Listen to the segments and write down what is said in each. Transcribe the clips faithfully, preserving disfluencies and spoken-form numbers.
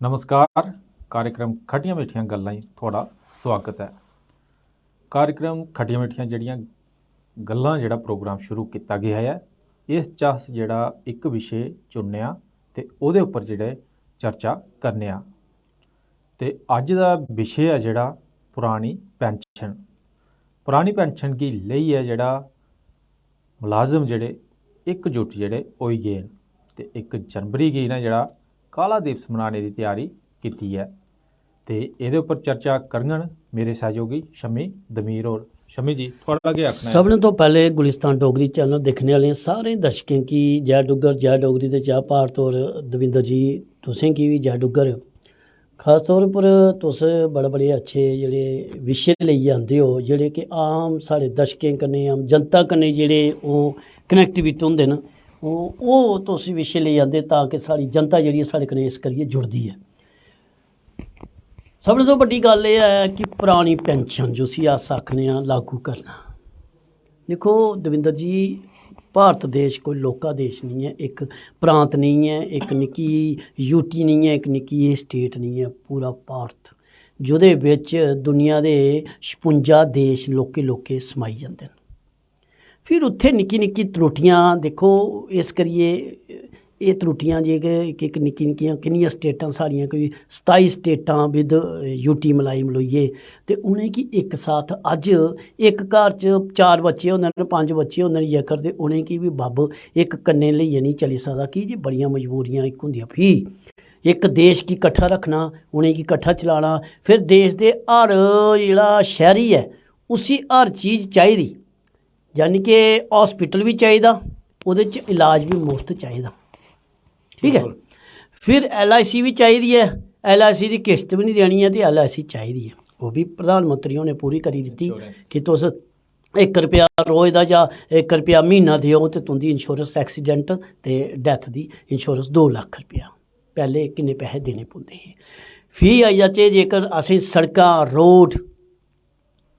नमस्कार। कार्यक्रम खट्टियां मिट्ठियां गल्लां च थुआढ़ा स्वागत ऐ। कार्यक्रम खट्टियां मिट्ठियां जेह्ड़ियां गल्लां जेह्ड़ा प्रोग्राम शुरू कीता गेआ ऐ, इस च अस जेह्ड़ा इक विशे चुनने आं ते ओह्दे उप्पर जेह्ड़े चर्चा करने आं। ते अज्ज दा विशे ऐ जेह्ड़ा परानी पैंशन। परानी पैंशन गी लेइयै जेह्ड़ा मुलाजम जेह्ड़े इकजुट जेह्ड़े होई गे न ते इक जनवरी गी इ'नें जेह्ड़ा काला दिवस मनाने दी त्यारी कीती ऐ। ते एह्दे उप्पर चर्चा करङन मेरे सैहयोगी शमी दमीर होर। शमी जी, थुआढ़ा केह् आखना ऐ? सभनें तो पैह्ले गुलिस्तान डोगरी चैनल दिक्खने आह्लें सारें दर्शकें गी जै डुग्गर, जै डोगरी ते जै भारत। होर दविंदर जी, तुसें गी बी जै डुग्गर। खास तौर पर तुस बड़े बड़े अच्छे जेह्ड़े विशे लेइयै आंदे ओ, जेह्ड़े कि आम साढ़े दर्शकें कन्नै, आम जनता कन्नै जेह्ड़े ओह् कनेक्टिविट होंदे न, ओह् ओह् तुस विशे लेई आंदे तां कि साढ़ी जनता जेह्ड़ी ऐ साढ़े कन्नै इस करियै जुड़दी ऐ। सभनें तो बड्डी गल्ल एह् ऐ कि परानी पैंशन जिसी अस आखने आं लागू करना। दिक्खो दविंदर जी, भारत देश कोई लौह्का देश निं ऐ, इक प्रांत निं ऐ, इक निक्की यूटी निं ऐ, इक निक्की जेही स्टेट निं ऐ, पूरा भारत, जेह्दे बिच दुनिया दे छपुंजा देश लौह्के लौह्के समाई जंदे न। फिर उत्थै निक्की निक्की त्रुटियां दिक्खो, इस करियै एह् त्रुटियां जे कि इक इक निक्की निक्कियां किन्नियां स्टेटां साढ़ियां, कोई सताई स्टेटां विद यूटी मलाई मलोइयै, ते उ'नेंगी इक साथ अज्ज इक घर च चार बच्चे होंदे न, पंज बच्चे होंदे न जेकर, ते उ'नेंगी बी बब्ब इक कन्नै लेइयै निं चली सकदा, की जे बड़ियां मजबूरियां इक होंदियां। फ्ही इक देश गी कट्ठा रक्खना, उ'नेंगी कट्ठा चलाना, फिर देश दे हर जेह्ड़ा शैह्री ऐ उसी हर चीज चाहिदी, यानी कि हॉस्पिटल बी चाहिदा, ओह्दे च इलाज बी मुफ्त चाहिदा, ठीक ऐ। बिल्कुल। फिर एल आई सी बी चाहिदी ऐ, एल आई सी दी किश्त बी निं देनी ऐ ते एल आई सी चाहिदी ऐ, ओह् बी प्रधानमंत्री होरें पूरी करी दित्ती। इंश्योरेंस। कि तुस इक रपेआ रोज दा जां इक रपेआ म्हीना देओ ते तुं'दी इंश्योरेंस, एक्सीडेंट ते डेथ दी इंश्योरेंस दो लक्ख रपेआ। पैह्ले किन्ने पैसे देने पौंदे हे। फ्ही आई जाचै जेकर असें सड़कां, रोड,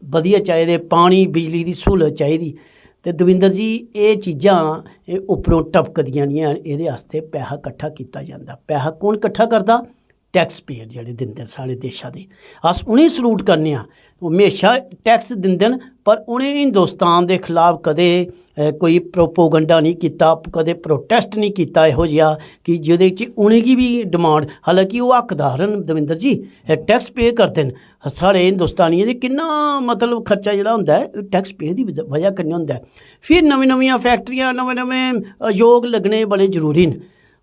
बधिया चाहिदे, पानी, बिजली दी स्हूलत चाहिदी, ते दविंदर जी, एह् चीजां, एह् उप्परों टपकदियां निं हैन, एह्दे आस्तै पैसा कट्ठा कीता जंदा। पैसा कौन कट्ठा करदा? टैक्स पेयर जेह्ड़े दिंदे न साढ़े देशा दे, अस उ'नेंगी सल्यूट करने आं। ओह् म्हेशा टैक्स दिंदे न, पर उ'नें हिंदुस्तान दे खलाफ कदें, अ, कोई प्रोपोगंडा निं कीता, कदें प्रोटेस्ट निं कीता एहो जेहा कि जेह्दे च उ'नेंगी बी डिमांड, हालांकि ओह् हकदार न दविंदर जी, अ, टैक्स पे करदे न। साढ़े हिंदुस्तानियें दे किन्ना, मतलब, खर्चा जेह्ड़ा होंदा ऐ, टैक्स पे दी बज-, बजह कन्नै होंदा ऐ। फिर नमीं नमियां फैक्टरियां, नमें नमें, अ, उद्योग लग्गने बड़े जरूरी न।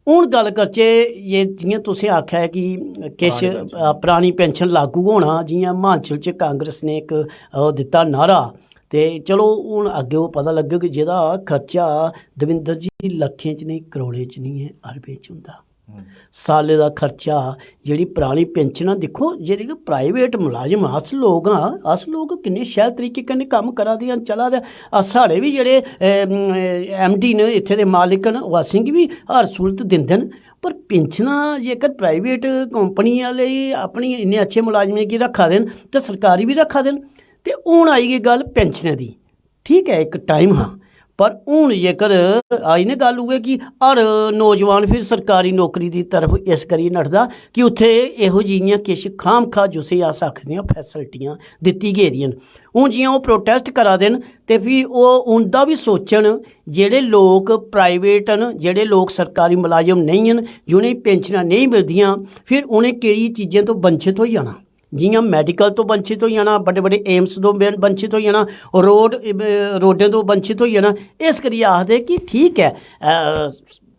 हून गल्ल करचै, जे जि'यां तुसें आखेआ कि किश, परानी पैंशन। अ, परानी पैंशन लागू होना, जि'यां हिमाचल च कांग्रेस ने इक, अ, ओह् दित्ता नारा, ते चलो हून अग्गें ओह् पता लग्गग जेह्दा खर्चा दविंदर जी लक्खें च नेईं, करोड़ें च नेईं ऐ, अरबें च होंदा। हम्म। साल्लै दा खर्चा, जेह्ड़ी परानी पैंशनां दिक्खो, जेह्ड़े कि प्राइवेट मुलाजम, अस लोक आं, अस लोक किन्ने शैल तरीके कन्नै कम्म करा दे आं, चला दे आं। अस, साढ़े बी जेह्ड़े, ए, म, एम डी न, इत्थै दे मालिक न, ओह् असेंगी बी हर स्हूलत दिंदे न। पर पैंशनां जेकर प्राइवेट कंपनी आह्ले अपनी इन्ने अच्छे मुलाजमें गी रक्खा दे न, ते सरकारी बी रक्खा दे न। ते हून आई गई गल्ल पैंशनें दी। ठीक ऐ, इक टाइम हा, पर हून जेकर आई ना गल्ल उ'ऐ कि हर नौजवान फिर सरकारी नौकरी दी तरफ इस करियै नठदा कि उत्थै एहो जिहियां किश खामखा, जिसी अस आखदे आं, फैसिलिटियां दित्ती गेदियां न। हून जि'यां ओह् प्रोटेस्ट करा दे न, ते फ्ही ओह् उं'दा बी सोचन, जेह्ड़े लोक प्राइवेट न, जेह्ड़े लोक सरकारी मुलाजम नेईं न, जि'नेंगी पेंशनां नेईं मिलदियां, फिर उ'नें केह्ड़ी चीजें तो वंचित होई जाना। जि'यां मैडिकल तो वंचित होई जाना, बड्डे बड्डे एम्स तो बं-, वंचित होई जाना, रोड, अ, रोडें तो वंचित होई जाना। इस करियै आखदे कि ठीक ऐ, अ,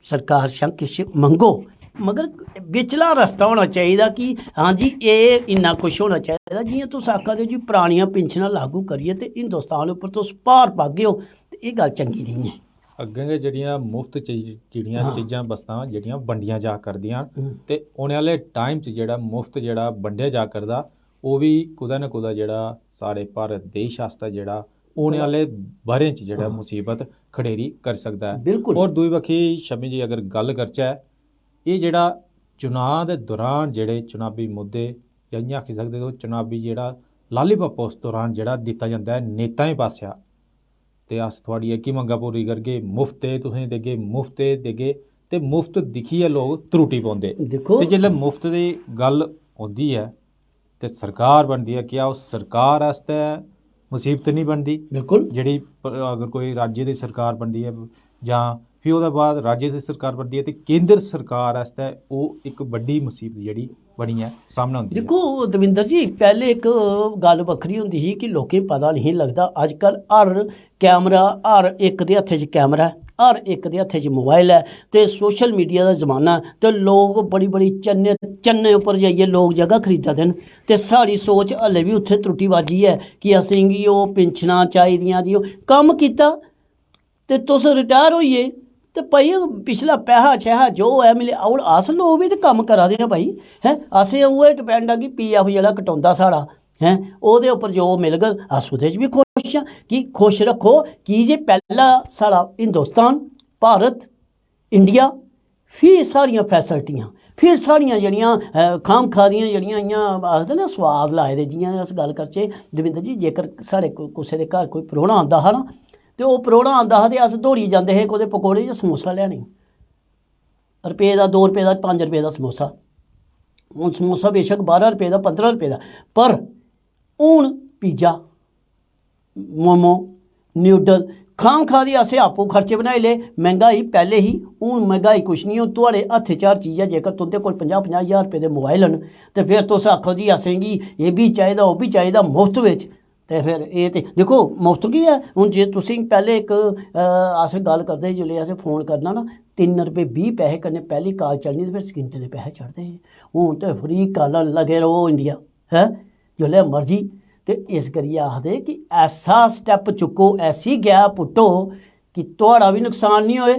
सरकार शा किश मंगो, मगर बिचला रस्ता होना चाहिदा कि हां जी, एह् इन्ना कुछ होना चाहिदा। जि'यां तुस आखा दे ओ जी, परानियां पिंशनां लागू करियै ते हिंदुस्तान उप्पर तुस भार पागे ओ, ते एह् गल्ल चंगी नेईं ऐ। अग्गें गै जेह्ड़ियां मुफ्त च जेह्ड़ियां हां। चीजां, बस्तां जेह्ड़ियां बंडियां जा करदियां न, हम्म। ते औने आह्ले टाइम च जेह्ड़ा मुफ्त जेह्ड़ा बंडेआ जा करदा, ओह् बी कुतै ना कुतै जेह्ड़ा साढ़े भारत देश आस्तै जेह्ड़ा औने आह्ले ब'रें च जेह्ड़ा हां। मुसीबत खड़ेरी करी सकदा ऐ। बिल्कुल। होर दूई बक्खी शमी जी, अगर गल्ल करचै, एह् जेह्ड़ा चुनां दे दौरान जेह्ड़े चुनावी मुद्दे, जां इ'यां आखी सकदे तुस, चुनावी जेह्ड़ा लालीपॉप उस दौरान जेह्ड़ा दित्ता जंदा ऐ नेताएं पासेआ, ते अस थुआढ़ी एह्की मंगां पूरी करगे, मुफ्त एह् तुसेंगी देगे, मुफ्त एह् देगे, ते मुफ्त दिक्खियै लोक त्रुट्टी पौंदे। दिक्खो ते जेल्लै मुफ्त दी गल्ल औंदी ऐ ते सरकार बनदी ऐ, क्या ओह् सरकार आस्तै मुसीबत निं बनदी? बिल्कुल। जेह्ड़ी प- अगर कोई राज्य दी सरकार बनदी ऐ जां फ्ही ओह्दे बाद राज्य दी सरकार बनदी ऐ ते केंद्र सरकार आस्तै ओह् इक बड्डी मुसीबत जेह्ड़ी बनियै सामनै औंदी ऐ। दिक्खो दविंदर जी, पैह्ले इक गल्ल बक्खरी होंदी ही कि लोकें गी पता नेईं लगदा। अजकल हर कैमरा, हर इक दे हत्थै च कैमरा ऐ, हर इक दे हत्थै च मोबाइल ऐ, ते सोशल मीडिया दा जमाना ऐ, ते लोक बड़ी बड़ी चन्ने चन्ने उप्पर जाइयै लोक जगह खरीदा दे न। ते साढ़ी सोच हल्ले बी उत्थै त्रुट्टी बाजी ऐ कि असेंगी ओह् पिंशनां चाही दियां जी, ओह् कम्म कीता ते तुस रिटायर होई गे, ते भाई पिछला पैहा शैहा जो ऐ मिले। हून अस लोक बी ते कम्म करा दे आं भाई। हैं, असें उ'ऐ डिपैंड आं कि पी एफ जेह्ड़ा कटौंदा साढ़ा, हैं, ओह्दे उप्पर जो मिलग, अस ओह्दे च बी खुश आं। कि खुश रक्खो, की जे पैह्ला साढ़ा हिंदुस्तान, भारत, इंडिया, फ्ही साढ़ियां फैसिलिटियां, फिर साढ़ियां जेह्ड़ियां खाम खा दियां जेह्ड़ियां इ'यां आखदे ना, स्वाद लाए दे। जि'यां अस गल्ल करचै दविंदर जी, जेकर साढ़े को- कुसै दे घर कोई परौह्ना आंदा हा ना, ते ओह् परौह्ना आंदा हा ते अस दौड़ी जंदे हे कुतै पकौड़े जां समोसा लैने गी। रपेऽ दा, दो रपेऽ दा, पंज रपेऽ दा समोसा। हून समोसा बेशक बारां रपेऽ दा, पंदरां रपेऽ दा, पर हून पिज्जा, मोमो, नूडल, खाम खा दी असें आपूं खर्चे बनाई ले। मैंह्गाई पैह्ले ही, हून मैंह्गाई कुछ निं। हून थुआढ़े हत्थै च हर चीज ऐ। जेकर तुं'दे कोल पंजाह् पंजाह् ज्हार रपेऽ दे मोबाइल न, ते फिर तुस आखो जी असेंगी एह् बी चाहिदा, ओह् बी चाहिदा मुफ्त बिच। ते फिर एह् ते दिक्खो, मुफ्त की ऐ? हून जे तुसें पैह्ले इक, अ, अस गल्ल करदे हे, जिसलै असें फोन करना ना, तिन्न रपेऽ बीह् पैहे कन्नै पैह्ली काल चलनी ते फिर सकिंटें दे पैहे चढ़दे हे। हून ते फ्री कालां लगे र'वो इंडिया, हैं, जिसलै मर्जी। ते इस करियै आखदे कि ऐसा स्टैप चुक्को, ऐसी गैऽ पुट्टो कि थुआढ़ा बी नुकसान निं होए,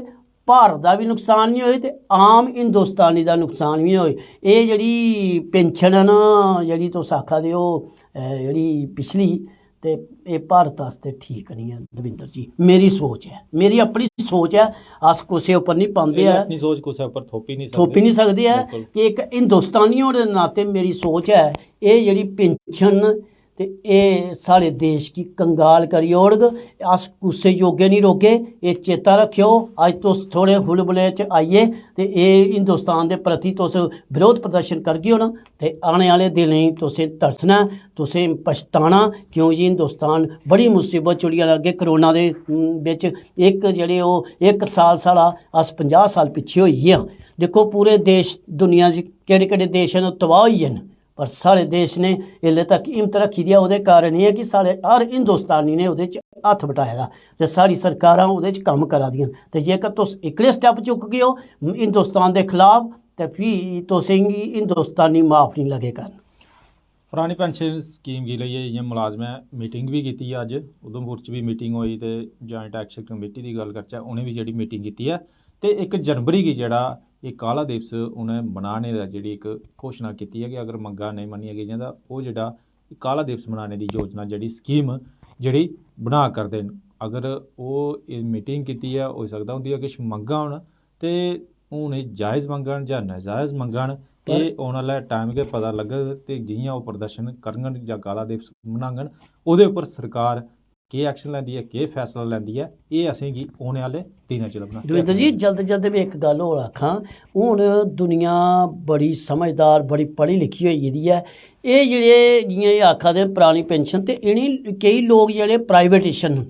भारत दा बी नुकसान निं होए ते आम हिंदुस्तानी दा नुकसान बी निं होए। एह् जेह्ड़ी पिंशन ऐ ना, जेह्ड़ी तुस आखा दे ओ, अ, जेह्ड़ी पिछली, ते एह् भारत आस्तै ठीक निं ऐ दविंदर जी। मेरी सोच ऐ, मेरी अपनी सोच ऐ। अस कुसै उप्पर निं पांदे एह् ऐ, अपनी सोच कुसै उप्पर थोपी निं सकदे। थोपी निं सकदे ऐ। बिल्कुल। कि इक हिंदुस्तानी होने दे नाते मेरी सोच ऐ, एह् जेह्ड़ी पिंशन ते एह् साढ़े देश गी कंगाल करी ओड़ग। अस कुसै योग्य निं रौह्गे। एह् चेता रक्खेओ, अज्ज तुस थोह्ड़े हुलबुले च आइयै ते एह् हिंदुस्तान दे प्रति तुस विरोध प्रदर्शन करगे ओ ना, ते आने आह्ले दिनें च तुसें तरसना ऐ, तुसें पछताना, क्यों जी हिंदुस्तान बड़ी मुसीबत च उठी आना। अग्गें कोरोना दे, उम, बिच इक जेह्ड़े ओह् इक साल साढ़ा, अस पंजाह् साल पिच्छे होई गे आं। दिक्खो पूरे देश, दुनिया च केह्ड़े केह्ड़े देश न, ओह् तबाह् होई गे न, पर साढ़े देश ने इसले तक हिम्मत रक्खी दी ऐ। ओह्दे कारण एह् ऐ कि साढ़े हर हिंदुस्तानी ने ओह्दे च हत्थ बटाए दा ते साढ़ी सरकारां ओह्दे च कम्म करा दियां न। ते जेकर तुस इक्कले स्टैप चुकगे ओ हिंदुस्तान दे खलाफ, ते फ्ही तुसेंगी हिंदुस्तानी माफ निं लगे करन। परानी पेंशन स्कीम गी लेइयै जि'यां मुलाजमें मीटिंग बी कीती ऐ, अज्ज उधमपुर च बी मीटिंग होई ते ज्वाइंट एक्शन कमेटी दी गल्ल करचै, उ'नें बी जेह्ड़ी मीटिंग कीती ऐ ते इक जनवरी गी जेह्ड़ा एह् काला दिवस उ'नें मनाने दा जेह्ड़ी इक घोशना कीती ऐ कि अगर मंगां नेईं मन्नियां गेइयां तां ओह् जेह्ड़ा काला दिवस मनाने दी योजना जेह्ड़ी स्कीम जेह्ड़ी बना करदे न, अगर ओह् एह् मीटिंग कीती ऐ, होई सकदा उं'दियां किश मंगां होन ते हून एह् जायज़ मंगां न जां नाजायज़ मंगां न, एह् औने आह्ला टाइम गै पता लग्गग। ते जि'यां ओह् प्रदर्शन करङन जां काला दिवस मनाङन, ओह्दे उप्पर सरकार केह् एक्शन लैंदी ऐ, केह् फैसला लैंदी ऐ, एह् असेंगी औने आह्ले दिनें च लब्भना। दविंदर जी, जल्द जल्द में इक गल्ल होर आखां। हून दुनिया बड़ी समझदार, बड़ी पढ़ी लिखी होई गेदी ऐ। एह् जेह्ड़े जि'यां एह् आखा दे न परानी पेंशन, ते इ'नें केई लोक जेह्ड़े प्राइवेटेशन न,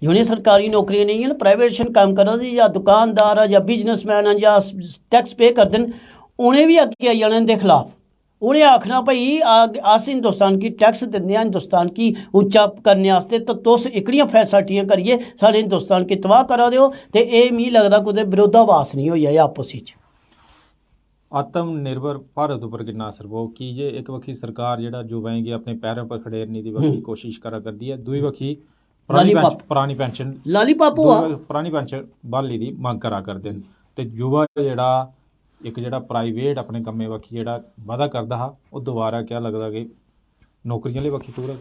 जि'नें सरकारी नौकरियां नेईं हैन, प्राइवेटेशन कम्म करा दे, जां दुकानदार ऐ, जां बिजनेसमैन ऐ, जां टैक्स पे करदे न, उ'नें बी अग्गें आई जाना इं'दे खलाफ। उ'नें आखना, "भाई, आ- अस हिंदुस्तान गी टैक्स दिंदे आं, हिंदुस्तान गी उच्चा करने आस्तै, ते तुस एह्कड़ियां फैसिलिटियां करियै साढ़े हिंदुस्तान गी तबाह करा दे ओ।" ते एह् मिगी लगदा कुतै बरोधाभास निं होई जाए आपस च। आत्मनिर्भर भारत उप्पर किन्ना असर पौग? की जे इक बक्खी सरकार जेह्ड़ा युवाएं गी अपने पैरें पर खड़ेरने दी बक्खी कोशिश करा करदी ऐ, दूई बक्खी परानी Lollipop। पेंशन, परानी पेंशन Lollipop होआ। दूई बक्खी परानी पेंशन ब्हाली दी मंग करा करदे न। ते युवा जेह्ड़ा इक जेह्ड़ा प्राइवेट अपने कम्मै बक्खी जेह्ड़ा वादा करदा हा, ओह् दोबारा क्या लगदा कि नौकरियें आह्ली बक्खी टुरग?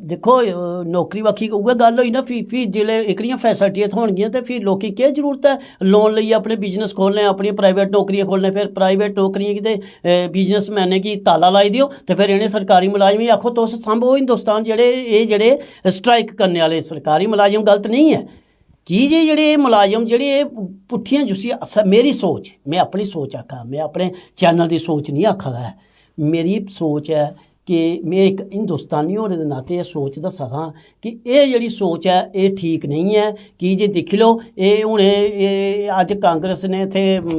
दिक्खो, अ, नौकरी बक्खी उ'ऐ गल्ल होई ना। फ्ही, फ्ही जिसलै एह्कड़ियां फैसिलिटियां थ्होनगियां ते फ्ही लोकें केह् जरूरत ऐ लोन लेइयै अपने बिजनेस खोलने, अपनियां प्राइवेट नौकरियां खोलने? फिर प्राइवेट नौकरियें गी ते, अ, बिजनेसमैनें गी ताला लाई देओ ते फिर इ'नें सरकारी मुलाजमें गी आखो, "तुस सांभो हिंदुस्तान।" जेह्ड़े एह् जेह्ड़े स्ट्राइक करने आह्ले सरकारी मुलाजम गलत नेईं ऐ, की जे जेह्ड़े एह् मुलाजम, जेह्ड़े एह् पुट्ठियां, जिसी अस, मेरी सोच, में अपनी सोच आखा, में अपने चैनल दी सोच निं आखा दा ऐ, मेरी सोच ऐ कि में इक हिंदुस्तानी होने दे नाते एह् सोच दस्सा दा आं कि एह् जेह्ड़ी सोच ऐ, एह् ठीक नेईं ऐ। की जे दिक्खी लैओ, एह् हून एह्, एह् अज्ज कांग्रेस ने इत्थै, अम,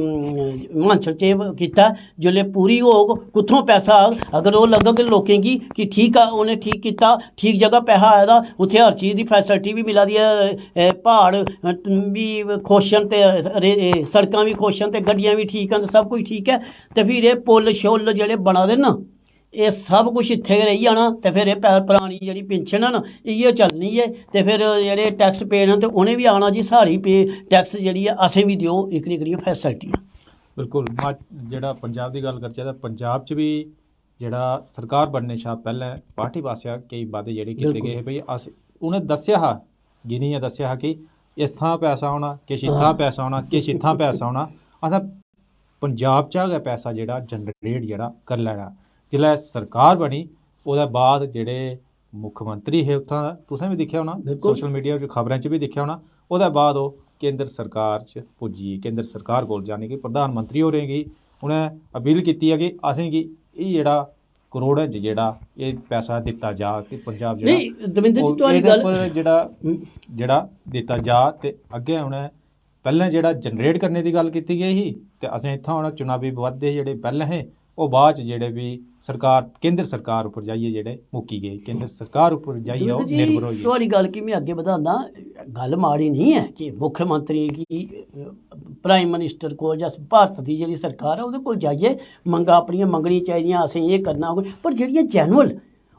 हिमाचल च एह् कीता, जिसलै पूरी होग, कुत्थुआं पैसा आग? अगर ओह् लग्गग लोकें गी कि ठीक आ, उ'नें ठीक कीता, ठीक जगह पैसा आए दा, उत्थै हर चीज दी फैसिलिटी बी मिला दी ऐ, ए, प्हाड़, अ, बी खुश न ते रे-, ए, सड़कां बी खुश न ते गड्डियां बी ठीक न ते सब कुछ ठीक ऐ, ते फिर एह् पुल शुल जेह्ड़े बना दे न, एह् सब कुछ इत्थै गै रेही जाना। ते फिर एह् पै-, परानी जेह्ड़ी पिंशन ऐ ना, इ'यै चलनी ऐ। ते फिर जेह्ड़े टैक्स पे न, ते उ'नें बी आना जी, साढ़ी पे, टैक्स जेह्ड़ी ऐ, असें बी देओ, एह्कड़ियां, एह्कड़ियां फैसिलिटियां। बिल्कुल, मा-, जेह्ड़ा पंजाब दी गल्ल करचै, तां पंजाब च बी जेह्ड़ा सरकार बनने शा पैह्लें पार्टी पासेआ केई वादे जेह्ड़े कीते बिल्कुल। गे हे, भई, अस, उ'नें दस्सेआ हा, गिनियै दस्सेआ हा कि इस थां पैसा औना, किश इत्थां हां। पैसा औना, किश इत्थां पैसा औना। असें पंजाब चा गै पैसा जेह्ड़ा जनरेट जेह्ड़ा करी लैना। जिसलै सरकार बनी, ओह्दे बाद जेह्ड़े मुक्खमंत्री हे उत्थां दा, तुसें बी दिक्खेआ होना, बिल्कुल। सोशल मीडिया च, खबरें च बी दिक्खेआ होना, ओह्दे बाद ओह् केंद्र सरकार च पुज्जी गे, केंद्र सरकार कोल, यानी कि प्रधानमंत्री होरें गी उ'नें अपील कीती ऐ कि असेंगी एह् जेह्ड़ा करोड़ें च जेह्ड़ा एह् पैसा दित्ता जा ते पंजाब जेह्ड़ा नेईं, दविंदर जी, ओह् थुआढ़ी एह्दे गल्ल उप्पर जेह्ड़ा, हम्म। जेह्ड़ा दित्ता जा ते अग्गें उ'नें पैह्लें जेह्ड़ा जनरेट करने दी गल्ल कीती गेई ही ते असें इत्थां उ'नें चुनावी वादे जेह्ड़े पैह्लें हे, ओह् बाद च जेह्ड़े बी सरकार, केंद्र सरकार उप्पर जाइयै जेह्ड़े मुक्की गे, केंद्र सरकार उप्पर जाइयै ओह् दुर्गा जी, निर्भर होई गे। थुआढ़ी गल्ल गी में अग्गें बधाना, गल्ल माड़ी निं ऐ कि मुक्खमंत्री गी, अ, प्राइम मिनिस्टर कोल जां भारत दी जेह्ड़ी सरकार ऐ, ओह्दे कोल जाइयै मंगां अपनियां मंगनियां चाहिदियां, असें एह् करना, पर जेह्ड़ियां जैनुअल,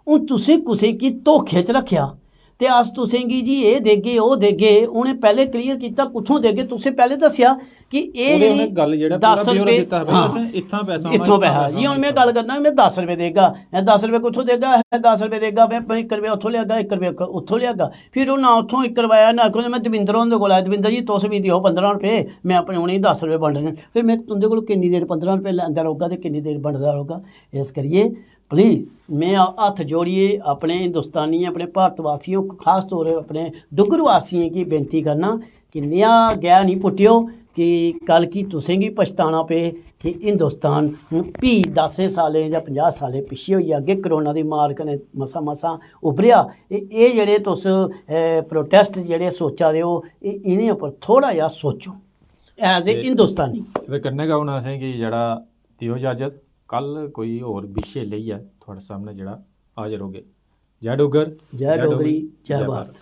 हून तुसें कुसै गी धोखे च रक्खेआ ते अस तुसें गी जी एह् देगे, ओह् देगे, उ'नें पैह्लें क्लियर कीता, कुत्थों देगे? तुसें पैह्लें दस्सेआ कि एह् उ'नें, जेह्ड़ी उ'नें गल्ल जेह्ड़ा पूरा दस ब्यौरा रपेऽ, दित्ता हा, भई हां। असें इत्थां पैसा औना, इत्थों इत्थां पैसा पैसा औना, जी, हून में इत्थां गल्ल पैसा। करना, में दस रपेऽ देगा, हैं, दस रपेऽ कुत्थों देगा? हैं, दस रपेऽ देगा, में, में इक रपेऽ उत्थों लेआगा, इक रपेऽ क-, उत्थों लेआगा। फिर ओह् ना उत्थों इक रपेआ, ना कोई, में दविंदर हुंदे कोल आया, "दविंदर जी, तुस मिगी देओ पंदरां रपेऽ, में अपने उ'नेंगी दस रपेऽ बंडने।" फिर में तुं'दे कोल किन्नी देर पंदरां रपेऽ लैंदा रौह्गा ते किन्नी देर बंडदा रौह्गा? इस करियै प्लीज, में हत्थ जोड़ियै अपने हिंदुस्तानियें, अपने भारतवासियों, खास तौर अपने डुग्गर वासियें गी बेनती करना कि नेहा गैह् निं पुट्टेओ कि कल गी तुसें गी पछताना पे कि हिंदुस्तान फ्ही दसें सालें जां पंजाह् सालें पिच्छें होई जागे। कोरोना दी मार कन्नै मसां, मसां उब्भरेआ। एह्, एह् जेह्ड़े तुस, ए, प्रोटेस्ट जेह्ड़े सोचा दे ओ, ए-, इ'नें उप्पर थोह्ड़ा जेहा सोचो, as a ते हिंदुस्तानी। एह्दे कन्नै गै हून असेंगी जेह्ड़ा देओ इजाजत, कल कोई होर विशे लेइयै थुआढ़े सामनै जेह्ड़ा हाजर होगे। जय डुग्गर, जय जय डोगरी, डोगरी, जय जय भारत। भारत।